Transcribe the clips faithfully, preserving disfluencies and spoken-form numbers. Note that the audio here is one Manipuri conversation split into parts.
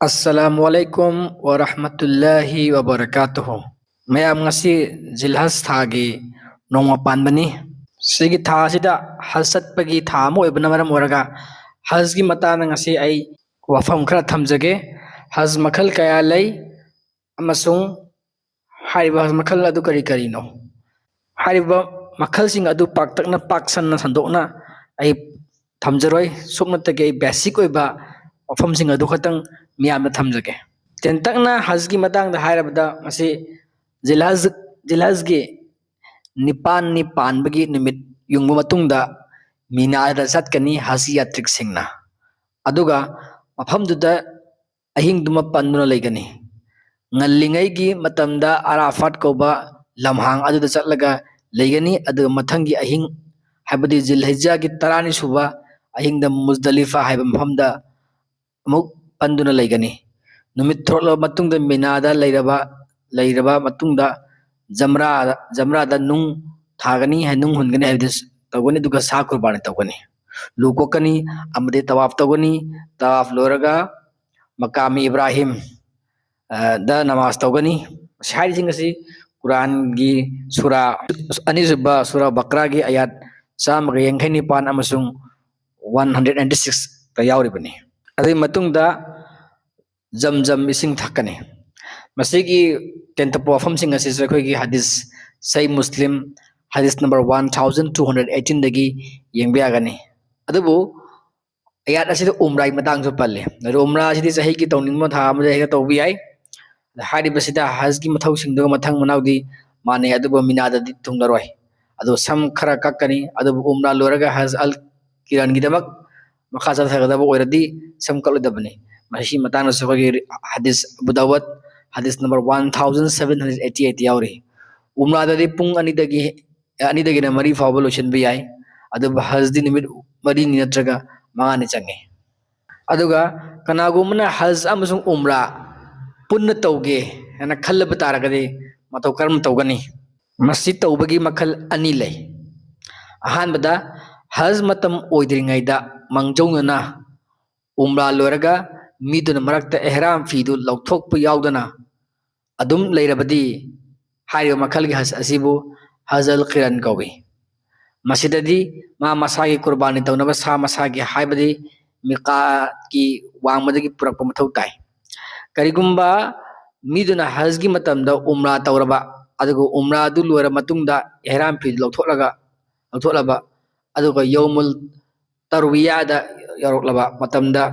ꯑꯁꯂꯥꯃꯨ ꯑꯂꯥꯏꯀꯨꯝ ꯋꯥꯔꯍꯃꯇꯨꯜꯂꯥꯍꯤ ꯋꯥꯕꯔꯀꯥꯇꯨꯍꯨ꯫ ꯃꯌꯥꯝ, ꯉꯁꯤ ꯖꯤꯜꯍꯖ ꯊꯥꯒꯤ ꯅꯣꯡꯃ ꯄꯥꯟꯕꯅꯤ꯫ ꯁꯤꯒꯤ ꯊꯥ ꯑꯁꯤꯗ ꯍꯖ ꯆꯠꯄꯒꯤ ꯊꯥ ꯑꯃ ꯑꯣꯏꯕꯅ ꯃꯔꯝ ꯑꯣꯏꯔꯒ, ꯍꯖꯒꯤ ꯃꯇꯥꯡꯗ ꯉꯁꯤ ꯑꯩ ꯋꯥꯐꯝ ꯈꯔ ꯊꯝꯖꯒꯦ꯫ ꯍꯖ ꯃꯈꯜ ꯀꯌꯥ ꯂꯩ ꯑꯃꯁꯨꯡ ꯍꯥꯏꯔꯤꯕ ꯍꯖ ꯃꯈꯜ ꯑꯗꯨ ꯀꯔꯤ ꯀꯔꯤꯅꯣ? ꯍꯥꯏꯔꯤꯕ ꯃꯈꯜꯁꯤꯡ ꯑꯗꯨ ꯄꯥꯛꯇꯛꯅ, ꯄꯥꯛ ꯁꯟꯅ ꯁꯟꯗꯣꯛꯅ ꯑꯩ ꯊꯝꯖꯔꯣꯏ꯫ ꯁꯨꯞꯅꯇꯒꯤ ꯑꯩ ꯕꯦꯁꯤꯛ ꯑꯣꯏꯕ ꯋꯥꯐꯝꯁꯤꯡ ꯑꯗꯨ ꯈꯛꯇꯪ ꯃꯤꯌꯥꯝꯗ ꯊꯝꯖꯒꯦ꯫ ꯇꯦꯟꯇꯛꯅ ꯍꯖꯒꯤ ꯃꯇꯥꯡꯗ ꯍꯥꯏꯔꯕꯗ, ꯃꯁꯤ ꯖꯤꯜꯍꯖ, ꯖꯤꯜꯍꯖꯒꯤ ꯅꯤꯄꯥꯟꯅꯤ ꯄꯥꯟꯕꯒꯤ ꯅꯨꯃꯤꯠ ꯌꯨꯡꯕ ꯃꯇꯨꯡꯗ ꯃꯤꯅꯥꯗ ꯆꯠꯀꯅꯤ ꯍꯖ ꯌꯥꯇ꯭ꯔꯤꯛꯁꯤꯡꯅ꯫ ꯑꯗꯨꯒ ꯃꯐꯝꯗꯨꯗ ꯑꯍꯤꯡꯗꯨꯃ ꯄꯟꯗꯨꯅ ꯂꯩꯒꯅꯤ꯫ ꯉꯜꯂꯤꯉꯩꯒꯤ ꯃꯇꯝꯗ ꯑꯔꯥꯐꯥꯠ ꯀꯧꯕ ꯂꯝꯍꯥꯡ ꯑꯗꯨꯗ ꯆꯠꯂꯒ ꯂꯩꯒꯅꯤ꯫ ꯑꯗꯨꯒ ꯃꯊꯪꯒꯤ ꯑꯍꯤꯡ, ꯍꯥꯏꯕꯗꯤ ꯖꯤꯜꯍꯤꯖꯥꯒꯤ ꯇꯔꯥꯅꯤ ꯁꯨꯕ ꯑꯍꯤꯡꯗ ꯃꯨꯖꯗꯂꯤꯐꯥ ꯍꯥꯏꯕ ꯃꯐꯝꯗ ꯑꯃꯨꯛ ꯄꯟꯗꯨꯅ ꯂꯩꯒꯅꯤ꯫ ꯅꯨꯃꯤꯠ ꯊꯣꯛꯂꯕ ꯃꯇꯨꯡꯗ ꯃꯤꯅꯥꯗ ꯂꯩꯔꯕ, ꯂꯩꯔꯕ ꯃꯇꯨꯡꯗ ꯖꯝꯔꯥ, ꯖꯝꯔꯥꯗ ꯅꯨꯡ ꯊꯥꯒꯅꯤ, ꯍꯥꯏ, ꯅꯨꯡ ꯍꯨꯟꯒꯅꯤ ꯍꯥꯏꯕꯗꯨ ꯇꯧꯒꯅꯤ꯫ ꯑꯗꯨꯒ ꯁꯥ ꯀꯨꯔꯕꯥꯅꯤ ꯇꯧꯒꯅꯤ꯫ ꯂꯨ ꯀꯣꯛꯀꯅꯤ ꯑꯃꯗꯤ ꯇꯋꯥꯐ ꯇꯧꯒꯅꯤ꯫ ꯇꯋꯥꯐ ꯂꯣꯏꯔꯒ ꯃꯀꯥꯃꯤ ꯏꯕ꯭ꯔꯥꯍꯤꯝ, ꯑ, ꯗ ꯅꯃꯥꯖ ꯇꯧꯒꯅꯤ꯫ ꯃꯁꯤ ꯍꯥꯏꯔꯤꯁꯤꯡ ꯑꯁꯤ ꯀꯨꯔꯥꯟꯒꯤ ꯁꯨꯔꯥ ꯑꯅꯤꯁꯨꯕ ꯁꯨꯔꯥ ꯕꯀ꯭ꯔꯥꯒꯤ ꯑꯌꯥꯠ ꯆꯥꯝꯃꯒ ꯌꯥꯡꯈꯩ ꯅꯤꯄꯥꯟ ꯑꯃꯁꯨꯡ ꯋꯥꯟ ꯍꯟꯗ꯭ꯔꯦꯠ ꯅꯥꯏꯟꯇꯤ ꯁꯤꯛꯁꯇ ꯌꯥꯎꯔꯤꯕꯅꯤ꯫ ꯑꯗꯨꯒꯤ ꯃꯇꯨꯡꯗ ꯖꯝ ꯖꯝ ꯏꯁꯤꯡ ꯊꯛꯀꯅꯤ꯫ ꯃꯁꯤꯒꯤ ꯇꯦꯟꯇꯛꯄ ꯋꯥꯐꯝꯁꯤꯡ ꯑꯁꯤꯁꯨ ꯑꯩꯈꯣꯏꯒꯤ ꯍꯗꯤꯁ, ꯁꯍꯤ ꯃꯨꯁꯂꯤꯝ, ꯍꯗꯤꯁ number one thousand two hundred ꯑꯩꯠꯇꯤꯟꯗꯒꯤ ꯌꯦꯡꯕ ꯌꯥꯒꯅꯤ꯫ ꯑꯗꯨꯕꯨ ꯑꯌꯥꯠ ꯑꯁꯤꯗ ꯎꯝꯔꯥꯒꯤ ꯃꯇꯥꯡꯁꯨ ꯄꯜꯂꯤ꯫ ꯑꯗꯣ ꯎꯝꯔꯥ ꯑꯁꯤꯗꯤ ꯆꯍꯤꯒꯤ ꯇꯧꯅꯤꯡꯕ ꯊꯥ ꯑꯃꯗ ꯍꯦꯛꯇ ꯇꯧꯕ ꯌꯥꯏ꯫ ꯑꯗ ꯍꯥꯏꯔꯤꯕꯁꯤꯗ ꯍꯖꯒꯤ ꯃꯊꯧꯁꯤꯡꯗꯨꯒ ꯃꯊꯪ ꯃꯅꯥꯎꯗꯤ ꯃꯥꯟꯅꯩ, ꯑꯗꯨꯕꯨ ꯃꯤꯅꯥꯗꯗꯤ ꯊꯨꯡꯂꯔꯣꯏ꯫ ꯑꯗꯣ ꯁꯝ ꯈꯔ ꯀꯛꯀꯅꯤ, ꯑꯗꯨꯕꯨ ꯎꯝꯔꯥ ꯂꯣꯏꯔꯒ ꯍꯖ ꯑꯜ ꯀꯤꯔꯥꯟꯒꯤꯗꯃꯛ ꯃꯈꯥ ꯆꯠꯊꯒꯗꯕ ꯑꯣꯏꯔꯗꯤ ꯁꯝ ꯀꯛꯂꯣꯏꯗꯕꯅꯤ꯫ ꯃꯁꯤ ꯃꯇꯥꯡꯗꯁꯨ ꯑꯩꯈꯣꯏꯒꯤ ꯍꯗꯤꯁ ꯑꯕꯨ ꯗꯥꯋꯨꯗ, ꯍꯗꯤꯁ number one thousand seven hundred eighty eight ꯌꯥꯎꯔꯤ꯫ ꯎꯝꯔꯥꯗꯗꯤ ꯄꯨꯡ ꯑꯅꯤꯗꯒꯤ, ꯑꯅꯤꯗꯒꯤꯅ ꯃꯔꯤ ꯐꯥꯎꯕ ꯂꯣꯏꯁꯤꯟꯕ ꯌꯥꯏ, ꯑꯗꯨꯕꯨ ꯍꯖꯗꯤ ꯅꯨꯃꯤꯠ ꯃꯔꯤꯅꯤ ꯅꯠꯇ꯭ꯔꯒ ꯃꯉꯥꯅꯤ ꯆꯪꯉꯤ꯫ ꯑꯗꯨꯒ ꯀꯅꯥꯒꯨꯝꯕꯅ ꯍꯖ ꯑꯃꯁꯨꯡ ꯎꯝꯔꯥ ꯄꯨꯟꯅ ꯇꯧꯒꯦ ꯍꯥꯏꯅ ꯈꯜꯂꯕ ꯇꯥꯔꯒꯗꯤ ꯃꯇꯧ ꯀꯔꯝꯅ ꯇꯧꯒꯅꯤ? ꯃꯁꯤ ꯇꯧꯕꯒꯤ ꯃꯈꯜ ꯑꯅꯤ ꯂꯩ꯫ ꯑꯍꯥꯟꯕꯗ, ꯍꯖ ꯃꯇꯝ ꯑꯣꯏꯗ꯭ꯔꯤꯉꯩꯗ ꯃꯥꯡꯖꯧꯅꯅ ꯎꯝꯔꯥ ꯂꯣꯏꯔꯒ ꯃꯤꯗꯨꯅ ꯃꯔꯛꯇ ꯑꯦꯍꯔꯥꯝ ꯐꯤꯗꯨ ꯂꯧꯊꯣꯛꯄ ꯌꯥꯎꯗꯅ ꯑꯗꯨꯝ ꯂꯩꯔꯕꯗꯤ ꯍꯥꯏꯔꯤꯕ ꯃꯈꯜꯒꯤ ꯍꯖ ꯑꯁꯤꯕꯨ ꯍꯖ ꯑꯜ ꯀꯤꯔꯥꯟ ꯀꯧꯏ꯫ ꯃꯁꯤꯗꯗꯤ ꯃꯥ ꯃꯁꯥꯒꯤ ꯀꯨꯔꯕꯥꯅꯤ ꯇꯧꯅꯕ ꯁꯥ ꯃꯁꯥꯒꯤ, ꯍꯥꯏꯕꯗꯤ ꯃꯤꯀꯥꯠꯀꯤ ꯋꯥꯡꯃꯗꯒꯤ ꯄꯨꯔꯛꯄ ꯃꯊꯧ ꯇꯥꯏ꯫ ꯀꯔꯤꯒꯨꯝꯕ ꯃꯤꯗꯨꯅ ꯍꯖꯒꯤ ꯃꯇꯝꯗ ꯎꯝꯔꯥ ꯇꯧꯔꯕ, ꯑꯗꯨꯒ ꯎꯝꯔꯥ ꯑꯗꯨ ꯂꯣꯏꯔ ꯃꯇꯨꯡꯗ ꯑꯦꯍꯔꯥꯝ ꯐꯤ ꯂꯧꯊꯣꯛꯂꯒ, ꯂꯧꯊꯣꯛꯂꯕ, ꯑꯗꯨꯒ ꯌꯧꯃꯨꯜ ꯇꯔꯋꯤꯌꯥꯗ ꯌꯧꯔꯛꯂꯕ ꯃꯇꯝꯗ,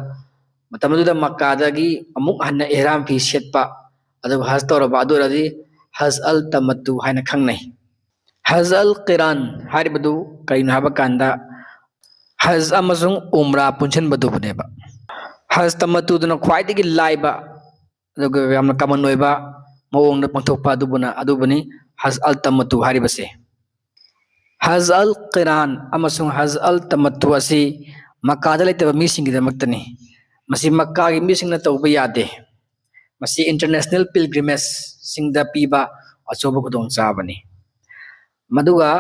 ꯃꯇꯝ ꯑꯗꯨꯗ ꯃꯛꯀꯥꯗꯒꯤ ꯑꯃꯨꯛ ꯍꯟꯅ ꯏꯍ꯭ꯔꯥꯝ ꯐꯤ ꯁꯦꯠꯄ, ꯑꯗꯨꯒ ꯍꯖ ꯇꯧꯔꯕ ꯑꯗꯨ ꯑꯣꯏꯔꯗꯤ ꯍꯖ ꯑꯜ ꯇꯃꯠꯇꯨ ꯍꯥꯏꯅ ꯈꯪꯅꯩ꯫ ꯍꯖ ꯑꯜ ꯀꯤꯔꯥꯟ ꯍꯥꯏꯔꯤꯕꯗꯨ ꯀꯔꯤꯅꯣ ꯍꯥꯏꯕ ꯀꯥꯟꯗ, ꯍꯖ ꯑꯃꯁꯨꯡ ꯎꯝꯔꯥ ꯄꯨꯟꯁꯤꯟꯕꯗꯨꯕꯨꯅꯦꯕ꯫ ꯍꯖ ꯇꯃꯠꯇꯨꯗꯨꯅ ꯈ꯭ꯋꯥꯏꯗꯒꯤ ꯂꯥꯏꯕ, ꯑꯗꯨꯒ ꯌꯥꯝꯅ ꯀꯃꯟ ꯑꯣꯏꯕ ꯃꯑꯣꯡꯗ ꯄꯥꯡꯊꯣꯛꯄ ꯑꯗꯨꯕꯨꯅ, ꯑꯗꯨꯕꯨꯅꯤ ꯍꯖ ꯑꯜ ꯇꯃꯠꯇꯨ ꯍꯥꯏꯔꯤꯕꯁꯦ꯫ ꯍꯖ ꯑꯜ ꯀꯤꯔꯥꯟ ꯑꯃꯁꯨꯡ ꯍꯖ ꯑꯜ ꯇꯃꯠꯇꯨ ꯑꯁꯤ ꯃꯛꯀꯥꯗ ꯂꯩꯇꯕ ꯃꯤꯁꯤꯡꯒꯤꯗꯃꯛꯇꯅꯤ꯫ ꯃꯁꯤ ꯃꯛꯀꯥꯒꯤ ꯃꯤꯁꯤꯡꯅ ꯇꯧꯕ ꯌꯥꯗꯦ꯫ ꯃꯁꯤ ꯏꯟꯇꯔꯅꯦꯁꯅꯦꯜ ꯄꯤꯜꯒ꯭ꯔꯤꯃꯦꯖꯁꯤꯡꯗ ꯄꯤꯕ ꯑꯆꯧꯕ ꯈꯨꯗꯣꯡꯆꯥꯕꯅꯤ꯫ ꯃꯗꯨꯒ,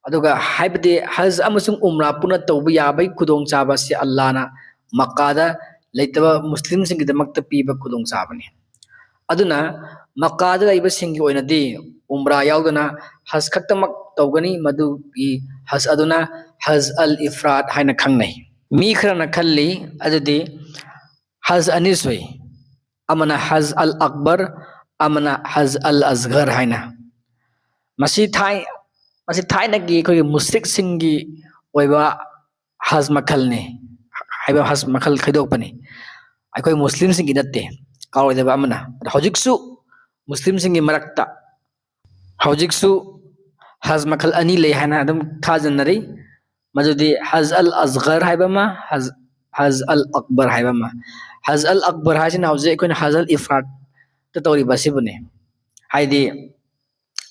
ꯑꯗꯨꯒ ꯍꯥꯏꯕꯗꯤ ꯍꯖ ꯑꯃꯁꯨꯡ ꯎꯝꯔꯥ ꯄꯨꯟꯅ ꯇꯧꯕ ꯌꯥꯕꯒꯤ ꯈꯨꯗꯣꯡꯆꯥꯕ ꯑꯁꯤ ꯑꯜꯂꯥꯅ ꯃꯛꯀꯥꯗ ꯂꯩꯇꯕ ꯃꯨꯁꯂꯤꯝꯁꯤꯡꯒꯤꯗꯃꯛꯇ ꯄꯤꯕ ꯈꯨꯗꯣꯡꯆꯥꯕꯅꯤ꯫ ꯑꯗꯨꯅ ꯃꯛꯀꯥꯗ ꯂꯩꯕꯁꯤꯡꯒꯤ ꯑꯣꯏꯅꯗꯤ ꯎꯝꯔꯥ ꯌꯥꯎꯗꯅ ꯍꯖ ꯈꯛꯇꯃꯛ ꯇꯧꯒꯅꯤ꯫ ꯃꯗꯨꯒꯤ ꯍꯖ ꯑꯗꯨꯅ ꯍꯖ ꯑꯜ ꯏꯐ꯭ꯔꯥꯗ ꯍꯥꯏꯅ ꯈꯪꯅꯩ꯫ ꯃꯤ ꯈꯔꯅ ꯈꯜꯂꯤ ꯑꯗꯨꯗꯤ ꯍꯖ ꯑꯅꯤ ꯁꯨꯏ, ꯑꯃꯅ ꯍꯖ ꯑꯜ ꯑꯛꯕꯔ, ꯑꯃꯅ ꯍꯖ ꯑꯜ ꯑꯁꯒꯔ ꯍꯥꯏꯅ꯫ ꯃꯁꯤ ꯊꯥꯏ-, ꯃꯁꯤ ꯊꯥꯏꯅꯒꯤ ꯑꯩꯈꯣꯏꯒꯤ ꯃꯨꯁ꯭ꯔꯤꯛꯁꯤꯡꯒꯤ ꯑꯣꯏꯕ ꯍꯖ ꯃꯈꯜꯅꯤ, ꯍꯥꯏꯕ ꯍꯖ ꯃꯈꯜ ꯈꯥꯏꯗꯣꯛꯄꯅꯤ꯫ ꯑꯩꯈꯣꯏ ꯃꯨꯁꯂꯤꯝꯁꯤꯡꯒꯤ ꯅꯠꯇꯦ, ꯀꯥꯎꯔꯣꯏꯗꯕ ꯑꯃꯅ꯫ ꯑꯗꯣ ꯍꯧꯖꯤꯛꯁꯨ ꯃꯨꯁꯂꯤꯝꯁꯤꯡꯒꯤ ꯃꯔꯛꯇ ꯍꯧꯖꯤꯛꯁꯨ ꯍꯖ ꯃꯈꯜ ꯑꯅꯤ ꯂꯩ ꯍꯥꯏꯅ ꯑꯗꯨꯝ ꯊꯥꯖꯅꯔꯤ꯫ ꯃꯗꯨꯗꯤ ꯍꯖ ꯑꯜ ꯑꯁꯒꯔ ꯍꯥꯏꯕ ꯑꯃ, ꯍꯖ, ꯍꯖ ꯑꯜ ꯑꯛꯕꯔ ꯍꯥꯏꯕ ꯑꯃ꯫ ꯍꯖ ꯑꯜ ꯑꯛꯕꯔ ꯍꯥꯏꯁꯤꯅ ꯍꯧꯖꯤꯛ ꯑꯩꯈꯣꯏꯅ ꯍꯖ ꯑꯜ ꯏꯐ꯭ꯔꯥꯗ ꯇꯧꯔꯤꯕ ꯑꯁꯤꯕꯨꯅꯤ, ꯍꯥꯏꯗꯤ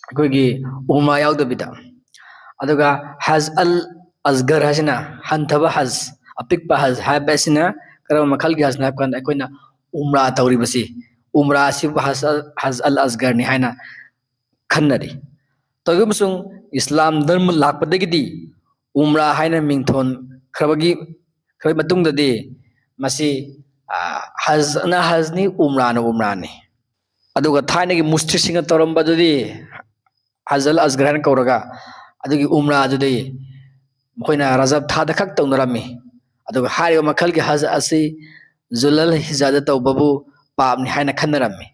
ꯑꯩꯈꯣꯏꯒꯤ ꯎꯃ꯭ꯔꯥ ꯌꯥꯎꯗꯕꯤꯗ꯫ ꯑꯗꯨꯒ ꯍꯖ ꯑꯜ ꯑꯁꯒꯔ ꯍꯥꯏꯁꯤꯅ ꯍꯟꯊꯕ ꯍꯖ, ꯑꯄꯤꯛꯄ ꯍꯖ ꯍꯥꯏꯕ ꯑꯁꯤꯅ ꯀꯔꯝꯕ ꯃꯈꯜꯒꯤ ꯍꯖꯅꯣ ꯍꯥꯏꯕ ꯀꯥꯟꯗ ꯑꯩꯈꯣꯏꯅ ꯎꯝꯔꯥ ꯇꯧꯔꯤꯕꯁꯤ, ꯎꯝꯔꯥ ꯑꯁꯤꯕꯨ ꯍꯖ ꯑꯜ, ꯍꯖ ꯑꯜ ꯑꯁꯒꯔꯅꯤ ꯍꯥꯏꯅ ꯈꯟꯅꯔꯤ꯫ ꯇꯧꯏꯒꯨꯝꯕꯁꯨꯡ ꯏꯁꯂꯥꯝ ꯙꯔꯃ ꯂꯥꯛꯄꯗꯒꯤꯗꯤ ꯎꯝꯔꯥ ꯍꯥꯏꯅ ꯃꯤꯡꯊꯣꯟꯈ꯭ꯔꯕꯒꯤ, ꯈ꯭ꯔꯕ ꯃꯇꯨꯡꯗꯗꯤ ꯃꯁꯤ ꯍꯖꯅ ꯍꯖꯅꯤ, ꯎꯝꯔꯥꯅ ꯎꯝꯔꯥꯅꯤ꯫ ꯑꯗꯨꯒ ꯊꯥꯏꯅꯒꯤ ꯃꯨꯁꯇ꯭ꯔꯤꯁꯤꯡꯅ ꯇꯧꯔꯝꯕꯗꯨꯗꯤ ꯍꯖ ꯑꯜ ꯑꯁꯒꯔ ꯍꯥꯏꯅ ꯀꯧꯔꯒ, ꯑꯗꯨꯒꯤ ꯎꯝꯔꯥꯗꯨꯗꯤ ꯃꯈꯣꯏꯅ ꯔꯖꯕ ꯊꯥꯗ ꯈꯛ ꯇꯧꯅꯔꯝꯃꯤ꯫ ꯑꯗꯨꯒ ꯍꯥꯏꯔꯤꯕ ꯃꯈꯜꯒꯤ ꯍꯖ ꯑꯁꯤ ꯖꯨꯂꯜ ꯍꯤꯖꯥꯗ ꯇꯧꯕꯕꯨ ꯄꯥꯞꯅꯤ ꯍꯥꯏꯅ ꯈꯟꯅꯔꯝꯃꯤ꯫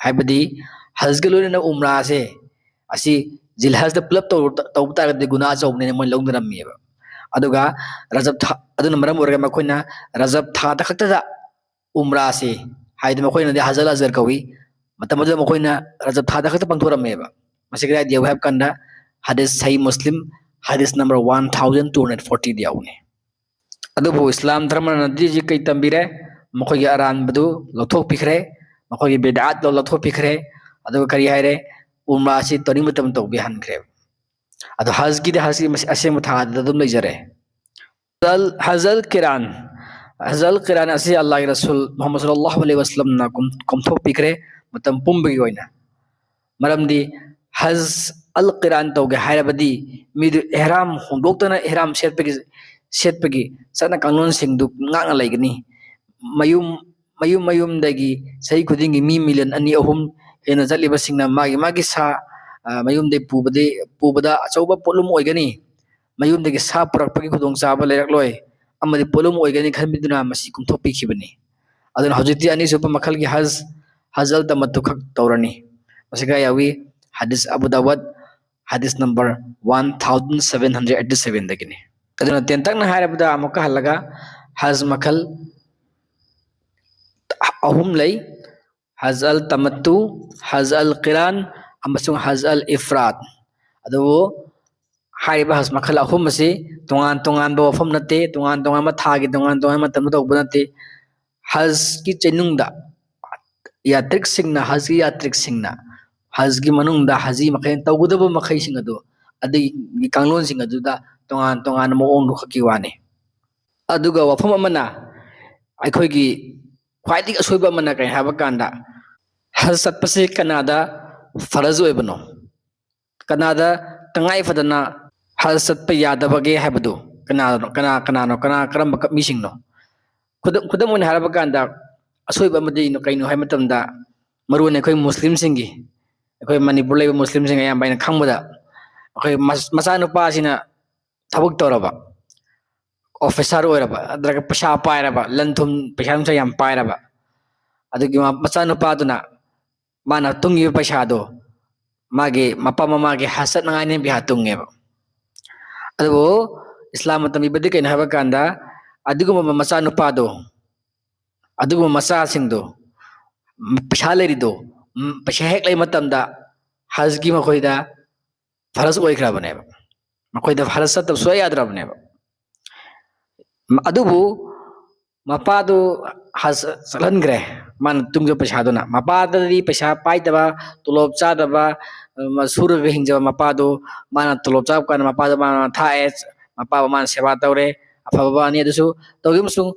ꯍꯥꯏꯕꯗꯤ ꯍꯖꯒ ꯂꯣꯏꯅꯅ ꯎꯝꯔꯥꯁꯦ ꯑꯁꯤ ꯖꯤꯜꯍꯖꯗ ꯄꯨꯂꯞ ꯇꯧ-, ꯇꯧꯕ ꯇꯥꯔꯒꯗꯤ ꯒꯨꯅꯥ ꯑꯆꯧꯕꯅꯦꯅ ꯃꯣꯏ ꯂꯧꯅꯔꯝꯃꯦꯕ꯫ ꯑꯗꯨꯒ ꯔꯖꯕ ꯊꯥ, ꯑꯗꯨꯅ ꯃꯔꯝ ꯑꯣꯏꯔꯒ ꯃꯈꯣꯏꯅ ꯔꯖꯕ ꯊꯥꯗ ꯈꯛꯇꯗ ꯎꯝꯔꯥꯁꯤ, ꯍꯥꯏꯗꯤ ꯃꯈꯣꯏꯅꯗꯤ ꯍꯖ ꯑꯜ ꯑꯁꯒꯔ ꯀꯧꯏ, ꯃꯇꯝ ꯑꯗꯨꯗ ꯃꯈꯣꯏꯅ ꯔꯖꯕ ꯊꯥꯗ ꯈꯛꯇ ꯄꯥꯡꯊꯣꯔꯝꯃꯦꯕ꯫ ꯃꯁꯤ ꯀꯗꯥꯏꯗ ꯌꯥꯎꯏ ꯍꯥꯏꯕ ꯀꯥꯟꯗ ꯍꯗꯤꯁ ꯁꯍꯤ ꯃꯨꯁꯂꯤꯝ, ꯍꯗꯤꯁ number one thousand two hundred ꯐꯣꯔꯇꯤꯗ ꯌꯥꯎꯕꯅꯤ꯫ ꯑꯗꯨꯕꯨ ꯏꯁꯂꯥꯝ ꯙꯔꯃꯅꯗꯤ ꯍꯧꯖꯤꯛ ꯀꯩ ꯇꯝꯕꯤꯔꯦ? ꯃꯈꯣꯏꯒꯤ ꯑꯔꯥꯟꯕꯗꯨ ꯂꯧꯊꯣꯛꯄꯤꯈ꯭ꯔꯦ, ꯃꯈꯣꯏꯒꯤ ꯕꯤꯗꯥꯠ ꯂꯧ-, ꯂꯧꯊꯣꯛꯄꯤꯈ꯭ꯔꯦ, ꯑꯗꯨꯒ ꯀꯔꯤ ꯍꯥꯏꯔꯦ? ꯎꯝꯔꯥ ꯑꯁꯤ ꯇꯧꯅꯤꯡꯕ ꯃꯇꯝꯗ ꯇꯧꯕ ꯌꯥꯍꯟꯈ꯭ꯔꯦ꯫ ꯑꯗꯣ ꯍꯖꯀꯤꯗꯤ ꯍꯖꯀꯤ ꯃꯁꯤ ꯑꯁꯦꯡꯕ ꯊꯥꯗ ꯑꯗꯨꯝ ꯂꯩꯖꯔꯦ꯫ ꯍꯖ ꯑꯜ, ꯍꯖ ꯑꯜ ꯀꯤꯔꯥꯟ, ꯍꯖ ꯑꯜ ꯀꯤꯔꯥꯟ ꯑꯁꯤ ꯑꯜꯂꯥꯍꯒꯤ ꯔꯁꯨꯜ ꯃꯨꯍꯝꯃꯗ ꯁꯜꯂꯜꯂꯥꯍꯨ ꯑꯂꯩꯍꯤ ꯋꯁꯜꯂꯝꯅ ꯀꯨꯝ-, ꯀꯨꯝꯊꯣꯛꯄꯤꯈ꯭ꯔꯦ ꯃꯇꯝ ꯄꯨꯝꯕꯒꯤ ꯑꯣꯏꯅ꯫ ꯃꯔꯝꯗꯤ ꯍꯖ ꯑꯜ ꯀꯤꯔꯥꯟ ꯇꯧꯒꯦ ꯍꯥꯏꯔꯕꯗꯤ ꯃꯤꯗꯨ ꯏꯍ꯭ꯔꯥꯝ ꯍꯣꯡꯗꯣꯛꯇꯅ ꯏꯍ꯭ꯔꯥꯝ ꯁꯦꯠꯄꯒꯤ, ꯁꯦꯠꯄꯒꯤ ꯆꯠꯅ ꯀꯥꯡꯂꯣꯟꯁꯤꯡꯗꯨ ꯉꯥꯛꯅ ꯂꯩꯒꯅꯤ꯫ ꯃꯌꯨꯝ, ꯃꯌꯨꯝ ꯃꯌꯨꯝꯗꯒꯤ ꯆꯍꯤ ꯈꯨꯗꯤꯡꯒꯤ ꯃꯤ ꯃꯤꯂꯤꯌꯟ ꯑꯅꯤ ꯑꯍꯨꯝ ꯍꯦꯟꯅ ꯆꯠꯂꯤꯕꯁꯤꯡꯅ ꯃꯥꯒꯤ ꯃꯥꯒꯤ ꯁꯥ, ꯑ, ꯃꯌꯨꯝꯗꯒꯤ ꯄꯨꯕꯗꯤ, ꯄꯨꯕꯗ ꯑꯆꯧꯕ ꯄꯣꯠꯂꯨꯝ ꯑꯣꯏꯒꯅꯤ꯫ ꯃꯌꯨꯝꯗꯒꯤ ꯁꯥ ꯄꯨꯔꯛꯄꯒꯤ ꯈꯨꯗꯣꯡꯆꯥꯕ ꯂꯩꯔꯛꯂꯣꯏ ꯑꯃꯗꯤ ꯄꯣꯠꯂꯨꯝ ꯑꯣꯏꯒꯅꯤ ꯈꯟꯕꯤꯗꯨꯅ ꯃꯁꯤ ꯀꯨꯝꯊꯣꯛꯄꯤꯈꯤꯕꯅꯤ꯫ ꯑꯗꯨꯅ ꯍꯧꯖꯤꯛꯇꯤ ꯑꯅꯤꯁꯨꯕ ꯃꯈꯜꯒꯤ ꯍꯖ, ꯍꯖ ꯑꯜ ꯇꯃꯠꯇꯨ ꯈꯛ ꯇꯧꯔꯅꯤ꯫ ꯃꯁꯤ ꯀꯗꯥꯏ ꯌꯥꯎꯏ? ꯍꯗꯤꯁ ꯑꯕꯨ ꯗꯥꯋꯨꯗ, ꯍꯗꯤꯁ number one thousand seven hundred eighty ꯁꯚꯦꯟꯗꯒꯤꯅꯤ꯫ ꯑꯗꯨꯅ ꯇꯦꯟꯇꯛꯅ ꯍꯥꯏꯔꯕꯗ ꯑꯃꯨꯛꯀ ꯍꯜꯂꯒ ꯍꯖ ꯃꯈꯜ ꯑꯍꯨꯝ ꯂꯩ, ꯍꯖ ꯑꯜ ꯇꯃꯠꯇꯨ, ꯍꯖ ꯑꯜ ꯀꯤꯔꯥꯟ ꯑꯃꯁꯨꯡ ꯍꯖ ꯑꯜ ꯏꯐ꯭ꯔꯥꯗ꯫ ꯑꯗꯨꯕꯨ ꯍꯥꯏꯔꯤꯕ ꯍꯖ ꯃꯈꯜ ꯑꯍꯨꯝ ꯑꯁꯤ ꯇꯣꯉꯥꯟ ꯇꯣꯉꯥꯟꯕ ꯋꯥꯐꯝ ꯅꯠꯇꯦ, ꯇꯣꯉꯥꯟ ꯇꯣꯉꯥꯟꯕ ꯊꯥꯒꯤ ꯇꯣꯉꯥꯟ ꯇꯣꯉꯥꯟꯕ ꯃꯇꯝꯗ ꯇꯧꯕ ꯅꯠꯇꯦ꯫ ꯍꯖꯀꯤ ꯆꯩꯅꯨꯡꯗ ꯌꯥꯇ꯭ꯔꯤꯛꯁꯤꯡꯅ, ꯍꯖꯀꯤ ꯌꯥꯇ꯭ꯔꯤꯛꯁꯤꯡꯅ ꯍꯖꯀꯤ ꯃꯅꯨꯡꯗ ꯍꯖꯤ ꯃꯈꯩꯅ ꯇꯧꯒꯗꯕ ꯃꯈꯩꯁꯤꯡ ꯑꯗꯨ, ꯑꯗꯨꯒꯤ ꯀꯥꯡꯂꯣꯟꯁꯤꯡ ꯑꯗꯨꯗ ꯇꯣꯉꯥꯟ ꯇꯣꯉꯥꯟꯕ ꯃꯑꯣꯡꯗꯨ ꯈꯛꯀꯤ ꯋꯥꯅꯤ꯫ ꯑꯗꯨꯒ ꯋꯥꯐꯝ ꯑꯃꯅ, ꯑꯩꯈꯣꯏꯒꯤ ꯈ꯭ꯋꯥꯏꯗꯒꯤ ꯑꯁꯣꯏꯕ ꯑꯃꯅ ꯀꯔꯤ ꯍꯥꯏꯕ ꯀꯥꯟꯗ, ꯍꯖ ꯆꯠꯄꯁꯤ ꯀꯅꯥꯗ ꯐꯔꯖ ꯑꯣꯏꯕꯅꯣ? ꯀꯅꯥꯗ ꯇꯉꯥꯏ ꯐꯗꯅ ꯍꯖ ꯆꯠꯄ ꯌꯥꯗꯕꯒꯦ ꯍꯥꯏꯕꯗꯨ ꯀꯅꯥꯅꯣ, ꯀꯅꯥ, ꯀꯅꯥꯅꯣ, ꯀꯅꯥ, ꯀꯔꯝꯕ ꯃꯤꯁꯤꯡꯅꯣ? ꯈꯨꯗꯝ ꯈꯨꯗꯝ ꯑꯣꯏꯅ ꯍꯥꯏꯔꯕ ꯀꯥꯟꯗ, ꯑꯁꯣꯏꯕ ꯑꯃꯗꯤ ꯀꯩꯅꯣ ꯍꯥꯏꯕ ꯃꯇꯝꯗ, ꯃꯔꯨ ꯑꯣꯏꯅ ꯑꯩꯈꯣꯏ ꯃꯨꯁꯂꯤꯝꯁꯤꯡꯒꯤ, ꯑꯩꯈꯣꯏ ꯃꯅꯤꯄꯨꯔ ꯂꯩꯕ ꯃꯨꯁꯂꯤꯝꯁꯤꯡ ꯑꯌꯥꯝꯕ ꯑꯩꯅ ꯈꯪꯕꯗ, ꯑꯩꯈꯣꯏ ꯃꯆ- ꯃꯆꯥꯅꯨꯄꯥꯁꯤꯅ ꯊꯕꯛ ꯇꯧꯔꯕ, ꯑꯣꯐꯤꯁꯥꯔ ꯑꯣꯏꯔꯕ, ꯅꯠꯇ꯭ꯔꯒ ꯄꯩꯁꯥ ꯄꯥꯏꯔꯕ, ꯂꯟ ꯊꯨꯝ, ꯄꯩꯁꯥ ꯅꯨꯡꯁꯥ ꯌꯥꯝ ꯄꯥꯏꯔꯕ, ꯑꯗꯨꯒꯤ ꯃ- ꯃꯆꯥꯅꯨꯄꯥꯗꯨꯅ ꯃꯥꯅ ꯇꯨꯡꯉꯤꯕ ꯄꯩꯁꯥꯗꯣ ꯃꯥꯒꯤ ꯃꯄꯥ ꯃꯃꯥꯒꯤ ꯍꯖ ꯆꯠꯅꯉꯥꯏꯅꯦ ꯄꯩꯁꯥ ꯇꯨꯡꯉꯦꯕ꯫ ꯑꯗꯨꯕꯨ ꯏꯁꯂꯥꯝꯅ ꯇꯝꯕꯤꯕꯗꯤ ꯀꯩꯅꯣ ꯍꯥꯏꯕ ꯀꯥꯟꯗ, ꯑꯗꯨꯒꯨꯝꯕ ꯃꯆꯥꯅꯨꯄꯥꯗꯣ, ꯑꯗꯨꯒꯨꯝꯕ ꯃꯆꯥꯁꯤꯡꯗꯣ, ꯎꯝ, ꯄꯩꯁꯥ ꯂꯩꯔꯤꯗꯣ, ꯎꯝ, ꯄꯩꯁꯥ ꯍꯦꯛ ꯂꯩꯕ ꯃꯇꯝꯗ ꯍꯖꯒꯤ ꯃꯈꯣꯏꯗ ꯐꯔꯖ ꯑꯣꯏꯈ꯭ꯔꯕꯅꯦꯕ, ꯃꯈꯣꯏꯗ ꯐꯔꯖ ꯆꯠꯇꯕ ꯁꯨꯡꯌꯥ ꯌꯥꯗ꯭ꯔꯕꯅꯦꯕ꯫ ꯑꯗꯨꯕꯨ ꯃꯄꯥꯗꯨ ꯍꯖ ꯆꯠꯍꯟꯈ꯭ꯔꯦ, ꯃꯥꯅ ꯇꯨꯡꯖꯕ ꯄꯩꯁꯥꯗꯨꯅ꯫ ꯃꯄꯥꯗꯗꯤ ꯄꯩꯁꯥ ꯄꯥꯏꯗꯕ, ꯇꯣꯂꯣꯞ ꯆꯥꯗꯕ, ꯑꯃ ꯁꯨꯔꯒ ꯍꯤꯡꯖꯕ ꯃꯄꯥꯗꯨ, ꯃꯥꯅ ꯇꯣꯂꯣꯞ ꯆꯥꯕ ꯀꯥꯟꯗ ꯃꯄꯥꯗꯨ ꯃꯥꯅ ꯊꯥꯛꯑꯦ, ꯃꯄꯥꯕꯨ ꯃꯥꯅ ꯁꯦꯕꯥ ꯇꯧꯔꯦ, ꯑꯐꯕ ꯑꯅꯤ ꯑꯗꯨꯁꯨ ꯇꯧꯈꯤꯕ ꯑꯃꯁꯨꯡ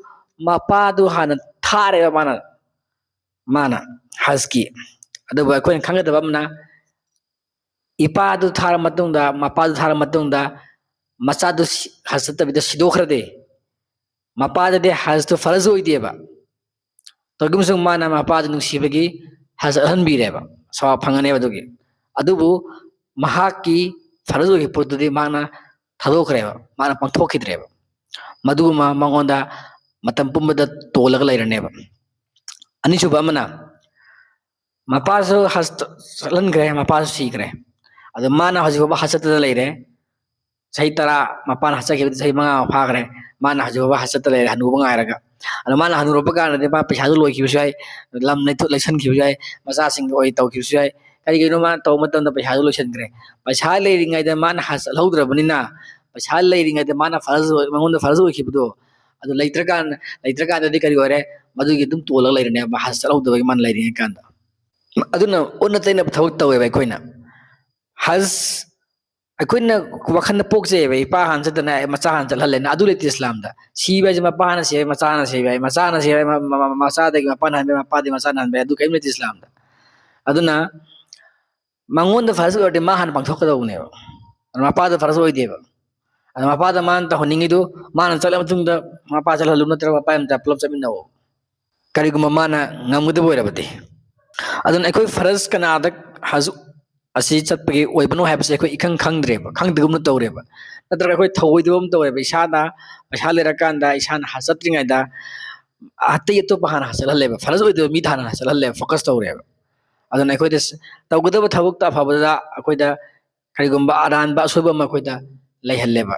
ꯃꯄꯥꯗꯨ ꯍꯥꯟꯅ ꯊꯥꯔꯦꯕ ꯃꯥꯅ, ꯃꯥꯅ ꯍꯖꯀꯤ꯫ ꯑꯗꯨꯕꯨ ꯑꯩꯈꯣꯏꯅ ꯈꯪꯒꯗꯕ ꯑꯃꯅ, ꯏꯄꯥꯗꯨ ꯊꯥꯔ ꯃꯇꯨꯡꯗ, ꯃꯄꯥꯗꯨ ꯊꯥꯔ ꯃꯇꯨꯡꯗ, ꯃꯆꯥꯗꯨ ꯁꯤ- ꯍꯖ ꯆꯠꯇꯕꯤꯗ ꯁꯤꯗꯣꯛꯈ꯭ꯔꯗꯤ, ꯃꯄꯥꯗꯗꯤ ꯍꯖꯇꯨ ꯐꯔꯖ ꯑꯣꯏꯗꯦꯕ꯫ ꯇꯧꯈꯤꯕ ꯑꯃꯁꯨꯡ ꯃꯥꯅ ꯃꯄꯥꯗꯨ ꯅꯨꯡꯁꯤꯕꯒꯤ ꯍꯖ ꯆꯠꯍꯟꯕꯤꯔꯦꯕ, ꯁꯋꯥꯕ ꯐꯪꯒꯅꯦꯕ ꯑꯗꯨꯒꯤ꯫ ꯑꯗꯨꯕꯨ ꯃꯍꯥꯛꯀꯤ ꯐꯔꯖ ꯑꯣꯏꯈꯤꯕ ꯄꯣꯠꯇꯨꯗꯤ ꯃꯥꯅ ꯊꯥꯗꯣꯛꯈ꯭ꯔꯦꯕ, ꯃꯥꯅ ꯄꯥꯡꯊꯣꯛꯈꯤꯗ꯭ꯔꯦꯕ꯫ ꯃꯗꯨꯃ ꯃꯉꯣꯟꯗ ꯃꯇꯝ ꯄꯨꯝꯕꯗ ꯇꯣꯜꯂꯒ ꯂꯩꯔꯅꯦꯕ꯫ ꯑꯅꯤꯁꯨꯕ ꯑꯃꯅ, ꯃꯄꯥꯁꯨ ꯍꯖ ꯆꯠꯍꯟꯈ꯭ꯔꯦ, ꯃꯄꯥꯁꯨ ꯁꯤꯈ꯭ꯔꯦ꯫ ꯑꯗꯣ ꯃꯥꯅ ꯍꯧꯖꯤꯛ ꯐꯥꯎꯕ ꯍꯖ ꯆꯠꯇꯅ ꯂꯩꯔꯦ꯫ ꯆꯍꯤ ꯇꯔꯥ, ꯃꯄꯥꯅ ꯍꯖ ꯆꯠꯈꯤꯕꯗ ꯆꯍꯤ ꯃꯉꯥ ꯐꯥꯈ꯭ꯔꯦ꯫ ꯃꯥꯅ ꯍꯧꯖꯤꯛ ꯐꯥꯎꯕ ꯍꯖ ꯆꯠꯇ ꯂꯩꯔꯦ, ꯍꯅꯨꯕ ꯉꯥꯏꯔꯒ꯫ ꯑꯗꯣ ꯃꯥꯅ ꯍꯅꯨꯔꯛꯄ ꯀꯥꯟꯗꯗꯤ ꯃꯥ ꯄꯩꯁꯥꯁꯨ ꯂꯣꯏꯈꯤꯕꯁꯨ ꯌꯥꯏ, ꯂꯝ ꯂꯩꯊꯣꯛ ꯂꯩꯁꯟꯈꯤꯕꯁꯨ ꯌꯥꯏ, ꯃꯆꯥꯁꯤꯡꯒꯤ ꯑꯣꯏ ꯇꯧꯈꯤꯕꯁꯨ ꯌꯥꯏ꯫ ꯀꯔꯤꯒꯤꯅꯣ ꯃꯥꯅ ꯇꯧꯕ ꯃꯇꯝꯗ ꯄꯩꯁꯥꯁꯨ ꯂꯣꯏꯁꯤꯟꯈ꯭ꯔꯦ꯫ ꯄꯩꯁꯥ ꯂꯩꯔꯤꯉꯩꯗ ꯃꯥꯅ ꯍꯖ ꯆꯠꯍꯧꯗ꯭ꯔꯕꯅꯤꯅ, ꯄꯩꯁꯥ ꯂꯩꯔꯤꯉꯩꯗ ꯃꯥꯅ ꯐꯔꯖ ꯑꯣꯏ-, ꯃꯉꯣꯟꯗ ꯐꯔꯖ ꯑꯣꯏꯈꯤꯕꯗꯣ, ꯑꯗꯨ ꯂꯩꯇ꯭ꯔꯀꯥꯟ-, ꯂꯩꯇ꯭ꯔꯀꯥꯟꯗꯗꯤ ꯀꯔꯤ ꯑꯣꯏꯔꯦ? ꯃꯗꯨꯒꯤ ꯑꯗꯨꯝ ꯇꯣꯜꯂꯒ ꯂꯩꯔꯅꯦꯕ, ꯍꯖ ꯆꯠꯍꯧꯗꯕꯒꯤ ꯃꯥꯅ ꯂꯩꯔꯤꯉꯩ ꯀꯥꯟꯗ꯫ ꯑꯗꯨꯅ ꯑꯣꯟꯅ ꯇꯩꯅꯕ ꯊꯕꯛ ꯇꯧꯋꯦꯕ ꯑꯩꯈꯣꯏꯅ꯫ ꯍꯖ ꯑꯩꯈꯣꯏꯅ ꯋꯥꯈꯜꯗ ꯄꯣꯛꯆꯩꯑꯕ, ꯏꯄꯥ ꯍꯥꯟꯅ ꯆꯠꯇꯅ ꯑꯩ ꯃꯆꯥ ꯍꯥꯟꯅ ꯆꯠꯍꯜꯂꯦꯅ꯫ ꯑꯗꯨ ꯂꯩꯇꯦ ꯏꯁꯂꯥꯝꯗ꯫ ꯁꯤꯕ ꯍꯥꯏꯁꯦ ꯃꯄꯥ ꯍꯥꯟꯅ ꯁꯤꯕ ꯌꯥꯏ, ꯃꯆꯥ ꯍꯥꯟꯅ ꯁꯤꯕ ꯌꯥꯏ, ꯃꯆꯥ ꯍꯥꯟꯅ ꯁꯤꯕ ꯌꯥꯏ, ꯃ-, ꯃ-, ꯃ-, ꯃꯆꯥꯗꯒꯤ ꯃꯄꯥꯅ ꯍꯟꯕ ꯌꯥꯏ, ꯃꯄꯥꯗꯒꯤ ꯃꯆꯥꯅ ꯍꯟꯕ ꯌꯥꯏ, ꯑꯗꯨ ꯀꯔꯤꯝ ꯂꯩꯇꯦ ꯏꯁꯂꯥꯝꯗ꯫ ꯑꯗꯨꯅ ꯃꯉꯣꯟꯗ ꯐꯔꯖ ꯑꯣꯏꯔꯗꯤ ꯃꯥ ꯍꯥꯟꯅ ꯄꯥꯡꯊꯣꯛꯀꯗꯧꯕꯅꯦꯕ, ꯑꯗꯨ ꯃꯄꯥꯗ ꯐꯔꯖ ꯑꯣꯏꯗꯦꯕ꯫ ꯑꯗ ꯃꯄꯥꯗ ꯃꯥꯅ ꯇꯧꯍꯟꯅꯤꯡꯉꯤꯗꯨ, ꯃꯥꯅ ꯆꯠꯂ ꯃꯇꯨꯡꯗ ꯃꯄꯥ ꯆꯠꯍꯜꯂꯨ, ꯅꯠꯇ꯭ꯔꯒ ꯃꯄꯥ ꯃꯆꯥ ꯄꯨꯂꯞ ꯆꯠꯃꯤꯟꯅꯧ, ꯀꯔꯤꯒꯨꯝꯕ ꯃꯥꯅ ꯉꯝꯒꯗꯕ ꯑꯣꯏꯔꯕꯗꯤ꯫ ꯑꯗꯨꯅ ꯑꯩꯈꯣꯏ ꯐꯔꯖ ꯀꯅꯥꯗ ꯍꯖ ꯑꯁꯤ ꯆꯠꯄꯒꯤ ꯑꯣꯏꯕꯅꯣ ꯍꯥꯏꯕꯁꯦ ꯑꯩꯈꯣꯏ ꯏꯈꯪ ꯈꯪꯗ꯭ꯔꯦꯕ, ꯈꯪꯗꯒꯨꯝꯅ ꯇꯧꯔꯦꯕ꯫ ꯅꯠꯇ꯭ꯔꯒ ꯑꯩꯈꯣꯏ ꯊꯧꯑꯣꯏꯗꯕ ꯑꯃ ꯇꯧꯔꯦꯕ, ꯏꯁꯥꯅ ꯄꯩꯁꯥ ꯂꯩꯔꯀꯥꯟꯗ, ꯏꯁꯥꯅ ꯍꯖ ꯆꯠꯇ꯭ꯔꯤꯉꯩꯗ ꯑꯇꯩ ꯑꯇꯣꯞꯄ ꯍꯥꯟꯅ ꯍꯖ ꯆꯠꯍꯜꯂꯦꯕ, ꯐꯔꯖ ꯑꯣꯏꯗꯕ ꯃꯤꯗ ꯍꯥꯟꯅ ꯍꯖ ꯆꯠꯍꯜꯂꯦꯕ, ꯐꯣꯀꯁ ꯇꯧꯔꯦꯕ꯫ ꯑꯗꯨꯅ ꯑꯩꯈꯣꯏꯗ ꯇꯧꯒꯗꯕ ꯊꯕꯛꯇ ꯑꯐꯕꯗ ꯑꯩꯈꯣꯏꯗ ꯀꯔꯤꯒꯨꯝꯕ ꯑꯔꯥꯟꯕ ꯑꯁꯣꯏꯕ ꯑꯃ ꯑꯩꯈꯣꯏꯗ ꯂꯩꯍꯜꯂꯦꯕ꯫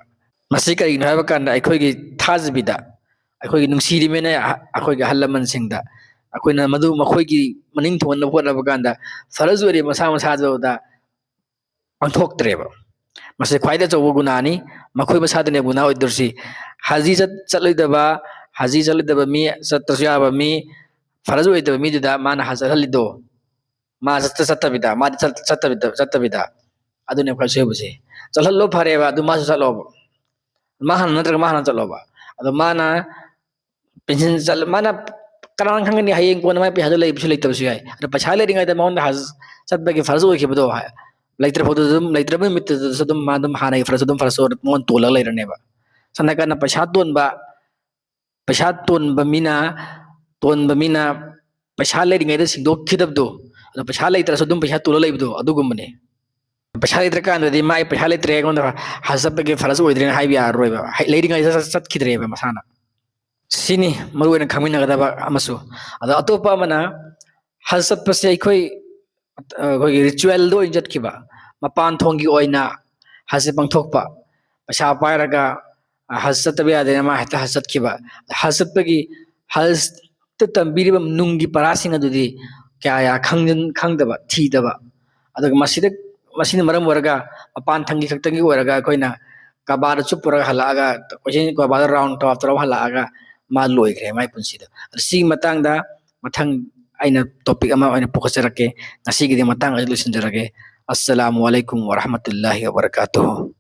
ꯃꯁꯤ ꯀꯔꯤꯒꯤꯅꯣ ꯍꯥꯏꯕ ꯀꯥꯟꯗ, ꯑꯩꯈꯣꯏꯒꯤ ꯊꯥꯖꯕꯤꯗ, ꯑꯩꯈꯣꯏꯒꯤ ꯅꯨꯡꯁꯤꯔꯤꯕꯅ ꯑꯩꯈꯣꯏꯒꯤ ꯑꯍꯜ ꯂꯃꯟꯁꯤꯡꯗ ꯑꯩꯈꯣꯏꯅ ꯃꯗꯨ ꯃꯈꯣꯏꯒꯤ ꯃꯅꯤꯡ ꯊꯨꯡꯍꯟꯅꯕ ꯍꯣꯠꯅꯕ ꯀꯥꯟꯗ ꯐꯔꯖ ꯑꯣꯏꯔꯤꯕ ꯃꯁꯥ ꯃꯁꯥꯗꯨꯗ ꯄꯥꯡꯊꯣꯛꯇ꯭ꯔꯦꯕ꯫ ꯃꯁꯤ ꯈ꯭ꯋꯥꯏꯗꯒꯤ ꯑꯆꯧꯕ ꯒꯨꯅꯥꯅꯤ꯫ ꯃꯈꯣꯏ ꯃꯁꯥꯗꯅꯦ ꯒꯨꯅꯥ ꯑꯣꯏꯗꯣꯔꯤꯁꯤ꯫ ꯍꯖꯤ ꯆꯠ-, ꯆꯠꯂꯣꯏꯗꯕ, ꯍꯖꯤ ꯆꯠꯂꯣꯏꯗꯕ ꯃꯤ, ꯆꯠꯇ꯭ꯔꯁꯨ ꯌꯥꯕ ꯃꯤ, ꯐꯔꯖ ꯑꯣꯏꯗꯕ ꯃꯤꯗꯨꯗ ꯃꯥꯅ ꯍꯖ ꯆꯠꯍꯜꯂꯤꯗꯣ, ꯃꯥ ꯆꯠꯇ ꯆꯠꯇꯕꯤꯗ, ꯃꯥꯗꯤ ꯆꯠ-, ꯆꯠꯇꯕꯤꯗ, ꯆꯠꯇꯕꯤꯗ, ꯑꯗꯨꯅꯦ ꯈ꯭ꯋꯥꯏ ꯁꯣꯏꯕꯁꯦ꯫ ꯆꯠꯍꯜꯂꯣ, ꯐꯔꯦꯕ, ꯑꯗꯨ ꯃꯥꯁꯨ ꯆꯠꯂꯣꯕ꯫ ꯃꯥ ꯍꯥꯟꯅ ꯅꯠꯇ꯭ꯔꯒ ꯃꯥ ꯍꯥꯟꯅ ꯆꯠꯂꯣꯕ꯫ ꯑꯗꯣ ꯃꯥꯅ ꯄꯦꯟꯁꯤꯟ ꯆꯠ-, ꯃꯥꯅ ꯀꯅꯥꯅ ꯈꯪꯒꯅꯤ, ꯍꯌꯦꯡ ꯀꯣꯟꯅ ꯃꯥꯏ ꯄꯩꯁꯥꯗꯣ ꯂꯩꯕꯁꯨ ꯂꯩꯇꯕꯁꯨ ꯌꯥꯏ꯫ ꯑꯗꯣ ꯄꯩꯁꯥ ꯂꯩꯔꯤꯉꯩꯗ ꯃꯉꯣꯟꯗ ꯍꯖ ꯆꯠꯄꯒꯤ ꯐꯔꯖ ꯑꯣꯏꯈꯤꯕꯗꯣ, ꯍꯥꯏ, ꯂꯩꯇ꯭ꯔ ꯐꯥꯎꯗ ꯑꯗꯨꯝ, ꯂꯩꯇ꯭ꯔꯕ ꯅꯨꯃꯤꯠꯇꯨꯗꯁꯨ ꯑꯗꯨꯝ ꯃꯥ ꯑꯗꯨꯝ ꯍꯥꯟꯅꯒꯤ ꯐꯔꯖ ꯑꯗꯨꯝ ꯐꯔꯖ ꯑꯣꯏꯔ ꯃꯉꯣꯟꯗ ꯇꯣꯜꯂꯒ ꯂꯩꯔꯅꯦꯕ꯫ ꯁꯝꯅ ꯍꯥꯏꯔꯀꯥꯟꯗ ꯄꯩꯁꯥ ꯇꯣꯟꯕ, ꯄꯩꯁꯥ ꯇꯣꯟꯕ ꯃꯤꯅ, ꯇꯣꯟꯕ ꯃꯤꯅ ꯄꯩꯁꯥ ꯂꯩꯔꯤꯉꯩꯗ ꯁꯤꯡꯗꯣꯛꯈꯤꯗꯕꯗꯣ, ꯑꯗꯣ ꯄꯩꯁꯥ ꯂꯩꯇ꯭ꯔꯁꯨ ꯑꯗꯨꯝ ꯄꯩꯁꯥ ꯇꯣꯜꯂ ꯂꯩꯕꯗꯣ, ꯑꯗꯨꯒꯨꯝꯕꯅꯦ꯫ ꯄꯩꯁꯥ ꯂꯩꯇ꯭ꯔꯀꯥꯟꯗꯗꯤ ꯃꯥ, "ꯑꯩ ꯄꯩꯁꯥ ꯂꯩꯇ꯭ꯔꯦ, ꯑꯩꯉꯣꯟꯗ ꯍꯖ ꯆꯠꯄꯒꯤ ꯐꯔꯖ ꯑꯣꯏꯗ꯭ꯔꯦꯅ" ꯍꯥꯏꯕ ꯌꯥꯔꯔꯣꯏꯕ꯫ ꯍꯩ-, ꯂꯩꯔꯤꯉꯩꯗ ꯆꯠ-, ꯆꯠꯈꯤꯗ꯭ꯔꯦꯕ ꯃꯁꯥꯅ꯫ ꯁꯤꯅꯤ ꯃꯔꯨ ꯑꯣꯏꯅ ꯈꯪꯃꯤꯟꯅꯒꯗꯕ ꯑꯃꯁꯨ꯫ ꯑꯗꯣ ꯑꯇꯣꯞꯄ ꯑꯃꯅ, ꯍꯖ ꯆꯠꯄꯁꯦ ꯑꯩꯈꯣꯏ, ꯑ, ꯑꯩꯈꯣꯏꯒꯤ ꯔꯤꯆꯨꯋꯦꯜꯗ ꯑꯣꯏꯅ ꯆꯠꯈꯤꯕ, ꯃꯄꯥꯟ ꯊꯣꯡꯒꯤ ꯑꯣꯏꯅ ꯍꯖꯁꯦ ꯄꯥꯡꯊꯣꯛꯄ, ꯄꯩꯁꯥ ꯄꯥꯏꯔꯒ, ꯑ, ꯍꯖ ꯆꯠꯇꯕ ꯌꯥꯗꯦꯅ ꯃꯥ ꯍꯦꯛꯇ ꯍꯖ ꯆꯠꯈꯤꯕ꯫ ꯍꯖ ꯆꯠꯄꯒꯤ, ꯍꯖꯇ ꯇꯝꯕꯤꯔꯤꯕ ꯅꯨꯡꯒꯤ ꯄꯔꯥꯁꯤꯡ ꯑꯗꯨꯗꯤ ꯀꯌꯥ ꯌꯥ ꯈꯪꯖꯤꯟ-, ꯈꯪꯗꯕ, ꯊꯤꯗꯕ꯫ ꯑꯗꯨꯒ ꯃꯁꯤꯗ, ꯃꯁꯤꯅ ꯃꯔꯝ ꯑꯣꯏꯔꯒ ꯃꯄꯥꯟ ꯊꯪꯒꯤ ꯈꯛꯇꯪꯒꯤ ꯑꯣꯏꯔꯒ ꯑꯩꯈꯣꯏꯅ ꯀꯕꯥꯗ ꯆꯨꯞꯄꯨꯔꯒ ꯍꯜꯂꯛꯑꯒ, ꯀꯣꯏꯆꯦꯟ ꯀꯕꯥꯗ ꯔꯥꯎꯟ ꯇꯧꯔ ꯇꯧꯔ ꯍꯜꯂꯛꯑꯒ ꯃꯥ ꯂꯣꯏꯈ꯭ꯔꯦ ꯃꯥꯏ ꯄꯨꯟꯁꯤꯗꯣ꯫ ꯑꯗꯣ ꯁꯤꯒꯤ ꯃꯇꯥꯡꯗ ꯃꯊꯪ ꯑꯩꯅ ꯇꯣꯄꯤꯛ ꯑꯃ ꯑꯣꯏꯅ ꯄꯨꯈꯠꯆꯔꯛꯀꯦ꯫ ꯉꯁꯤꯒꯤꯗꯤ ꯃꯇꯥꯡ ꯑꯁꯤ ꯂꯣꯏꯁꯤꯟꯖꯔꯒꯦ꯫ ꯑꯁꯁꯂꯥꯃꯨ ꯑꯂꯩꯀꯨꯝ ꯋꯔꯍꯃꯇꯨꯜꯂꯥꯍꯤ ꯋꯕꯔꯀꯥꯇꯨꯍꯨ꯫